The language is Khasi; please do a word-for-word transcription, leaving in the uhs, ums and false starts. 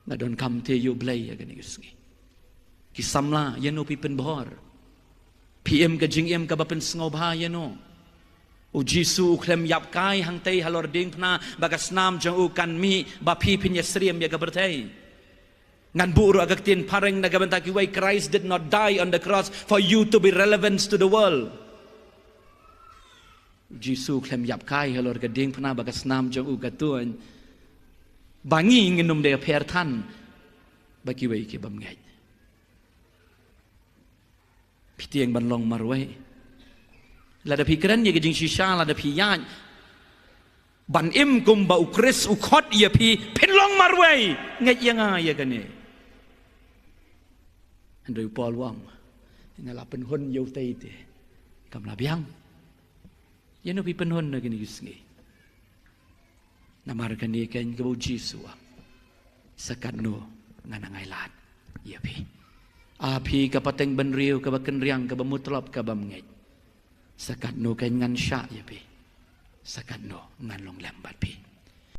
Nga donkam te ïa U Blei ïa kane ka sngi. Ki samla, ïano phi pynbor? Phi im ka jingim kaba pynsngewbha ïano? U Jisu u khlem ïap kai hangtei halor diengphna ba ka snam jong u kan mih ba phi phin ïasyriem ïa ka pyrthei. Ngan buh ruh ha ka ktien phareng na ka bynta kiwei, Christ did not die on the cross for you to be relevant to the world. U Jisu u khlem ïap kai halor ka diengphna ba ka snam jong u ka tuid ba ngi ngin ym dei pher than bad kiwei ki bym ngeit. Phi tieng ban long marwei. Lada phi kren ïa ka jingshisha, lada phi ïaid ban im kumba U Khrist u khot ïa phi, phin long marwei. Ngeit ïa nga ïa kane. Hynrei u Paul u ong, nga la pynhun ïa utei te kam la biang. Ïano phi pynhun na kane ka sngi? Namar kane keiñ kaba U Jisu u ong, sa katno ngan nang ailad ïa phi. A phi ka pateng bynriew kaba kynriang, kaba mutlop, ka bym ngeit. Sa katno keiñ ngan shah ïa phi. Sa katno ngan long lem bad phi.